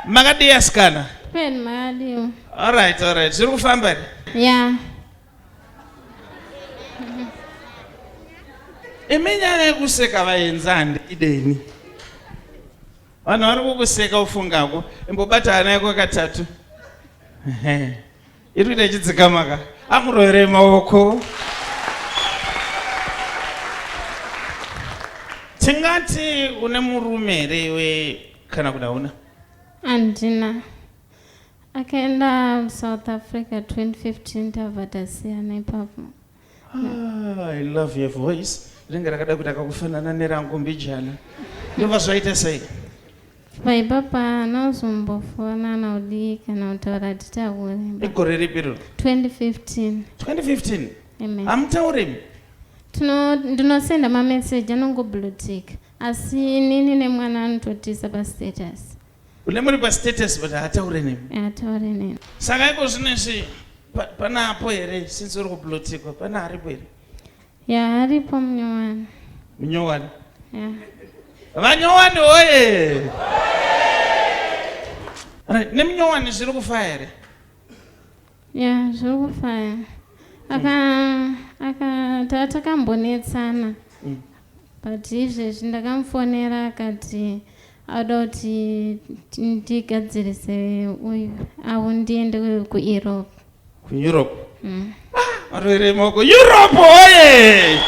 Makadii asikana? Pen makadiwa. Alright, alright. Zviri kufamba here? Yeah. Imi nyaya yekuseka vaenzi handiideni. Vanhu vari kukuseka ufungako. Imbobata hana yako katatu. Iri kuita ichidzikama ka. Amurovere maoko. Tingati une murume here iwe kana kuti hauna? Handina. Akaenda South Africa 2015 tabva tasiyana ipapo. Ah, I love your voice. Rinenge rakada kuita kakufanana nerangu mbijana. Ndobva zvaita sei? Paipapa anozombofonana kudii kana kutaura titaure. Igore ripi rino? 2015. 2015. Amen. Hamutauri? Tino ndinosenda mameseji anongoblutika asi inini nemwana anototisa pastatus. Une muri pastatus but haataure nemi. Haataure nemi. Saka iko zvino izvi panapo here since uri kublutikwa pana aripo here? Ya aripo munyowani. Munyowani? Ya. Vanyowani woye! Right, nemunyowani zviri kufaya here? Ya, zviri kufaya. Aka aka takambonetsana. But izvezvi ndakamufonera akati ada kuti ndigadzirise uyu avo ndiende kuEurope. KuEurope? Ah, varwere maoko. Europe oye!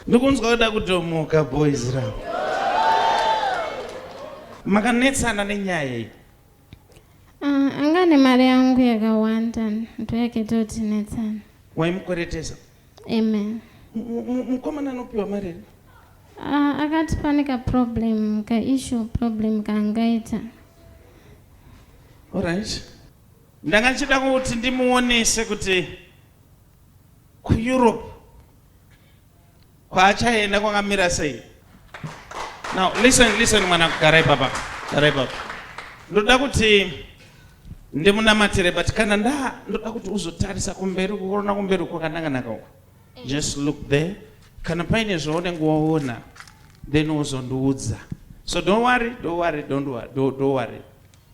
Ndikunzwa kuda kutomuka boys ra. Makanetsana nenyaya iyi. Ah, anga nemari yangu yakawanda ndoyakaita kuti tinetsane. Waimukweretesa? Amen. Mukomana anopiwa mari here? Ah, akati pane ka problem ka issue problem kaangaita. Alright. Ndanga ndichida kuti ndimuonese kuti kuEurope kwaachaenda kwakamira sei. Now listen, listen mwana, gara ipapa, gara ipapa. Ndoda kuti ndimunamatire but kana nda ndoda kuti uzotarisa kumberi kuona kumberi kwakanaka-naka uko. Just look there. Kana paine zvaunenge waona then uzondiudza. So don't worry, don't worry, don't worry, don't, don't worry.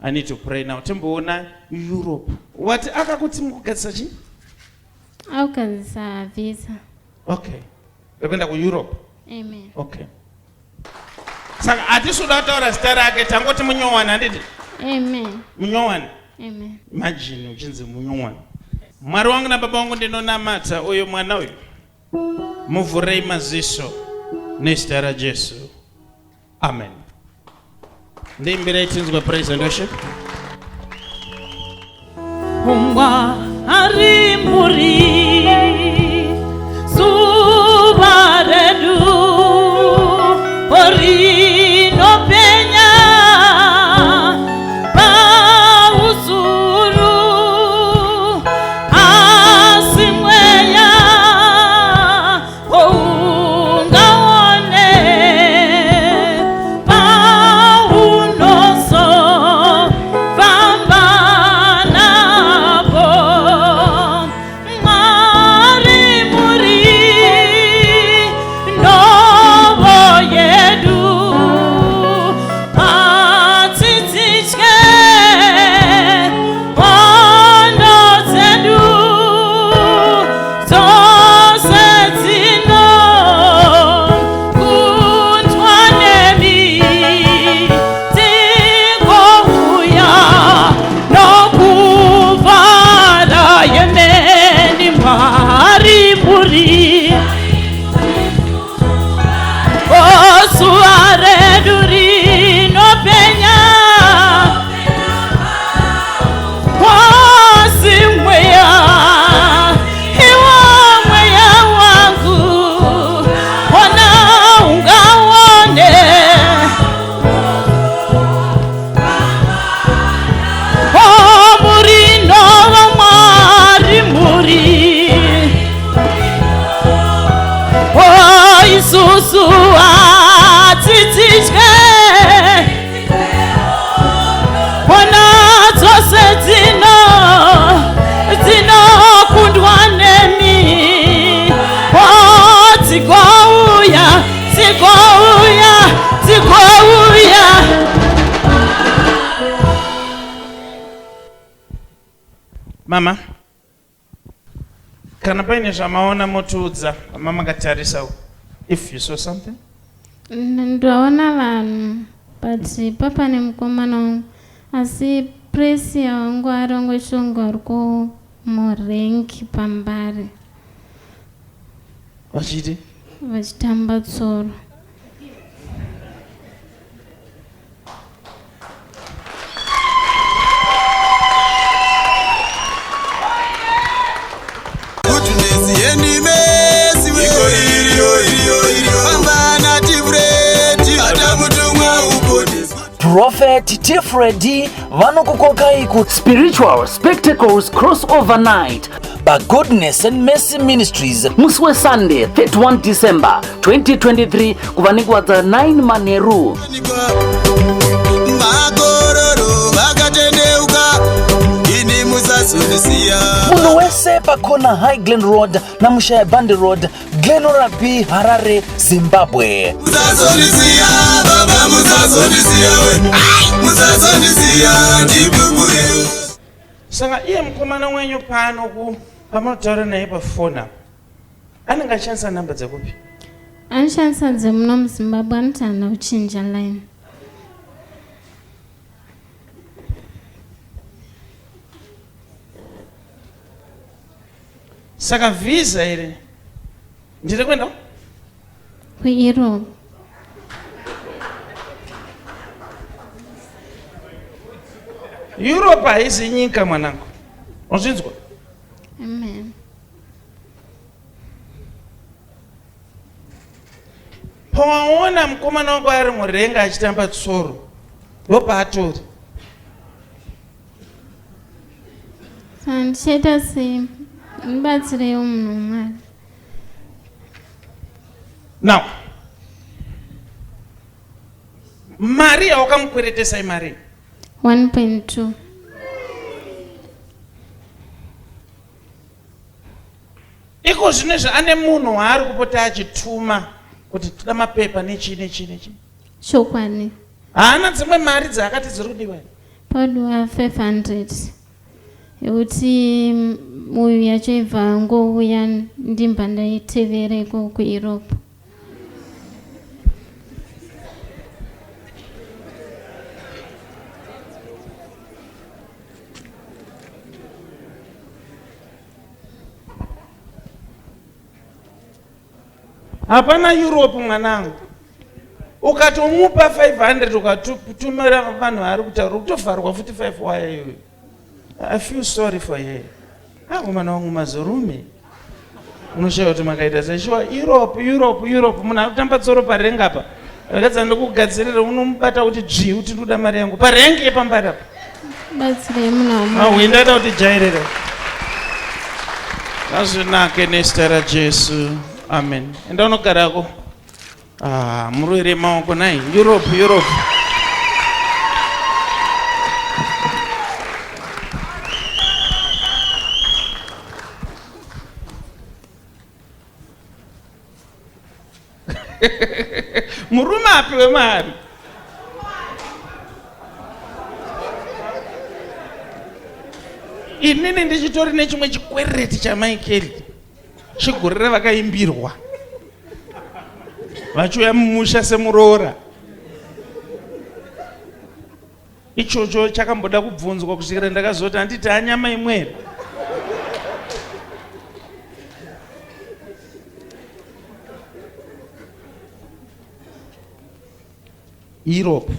I need to pray now. Timboona Europe. Wati akakuti mukugadzisa chii? Akugadzisa visa. Okay. Rekuenda kuEurope. Amen. Okay. Saka hatisi kuda kutaura zita rake tangoti munyowani handiti? Amen. Munyowani. Amen. Imagine uchinzi munyowani. Mwari wangu nababa wangu ndinonamata uyu mwana uyu. Muvhurei maziso nezita raJesu. Amen. Ndiimbirei tinzwe praise and worship. Gungwa ari muri zuva redu rinopenya pausuru asi mweya Ungaone paunozofamba napo Mwari muri nhovo yedu Hadzidzitye hondo dzedu dzose dzinokundwa nemi dzigouya nokuvara yemeni Mwari muri Zuva redu rinopenya Pasi mweya iwo mweya wangu ona ungaone Oh, muri nova Mwari muri Oh, isusu hatidzitye. Mama, kana paine zvamaona motiudza pamamakatarisa if you saw something. Ndaona vanhu but papane mukomana wangu asi Presia wangu arongweshongo ari kumurenki pambare. Vachiti? Vachitamba tsoro. Prophet T. Freddy vanokukokai ku Spiritual Spectacles Crossover Night paGoodness and Mercy Ministries musi weSunday 31 December 2023 kubva nenguva dza 9 manheru. Makororo vakatendeuka ini musazondisiya. Munhu wese pakona High Glen Road naMushaya Bandi Road, Glenora B, Harare, Zimbabwe. Musazondisiya baba musazondisiya we musazondisiya ndipupure. Saka iye mukomana wenyu pano ku pamunotaura naye pafoni apa anenge achishandisa nhamba dzekupi? Anoshandisa dzemuno muZimbabwe anoti haana kuchinja line. Saka visa iri ndiri kuenda kuEurope. Europe haisi nyika mwanangu, unozvinzwa? Amen. Pawaona mukomana wako ari murenga achitamba tsoro, ndopaatori. Saka ndichaita sei? Ndibatsireiwo munhu waMwari. Now, mari yawakamukweretesa imari 1.2 iko zvino izvi ane munhu waari kupota achituma kuti toda mapepa nechii nechii nechii. Chokwadi. Haana dzimwe mari dzaakati dziri kudiwa here? Padiwa 500 yekuti uyu yacho ibva angouya ndimba ndaitevera iko kuEurope. Hapana Europe mwanangu. Ukatomupa 500 ukatumira vanhu vaari kutaura kutovharwa futi 5 waya iyoyo. I feel sorry for her. Ah, mwana wangu mazorume. Unoshaya kuti makaita sei shuwa Europe Europe Europe munhu akutamba tsoro parenga apa. Rakadza ndikugadzirira unomubata kuti dzvi kuti ndoda mari yangu parengi yepambari apa. Batsirei munhu waMwari. Mahwindi ada kuti jairira. Ngazvinake nezita raJesu. Amen. Enda unogarako. Ah, murwere maoko nai. Europe, Europe. Murume apiwe mari. Inini ndichitori nechimwe chikwereti chaMichael. Chigurire vakaimbirwa. Vachiuya mumusha semuroora. Ichocho chakamboda kubvunzwa kusvikira ndakazoti handiti anyama imwe here? Europe.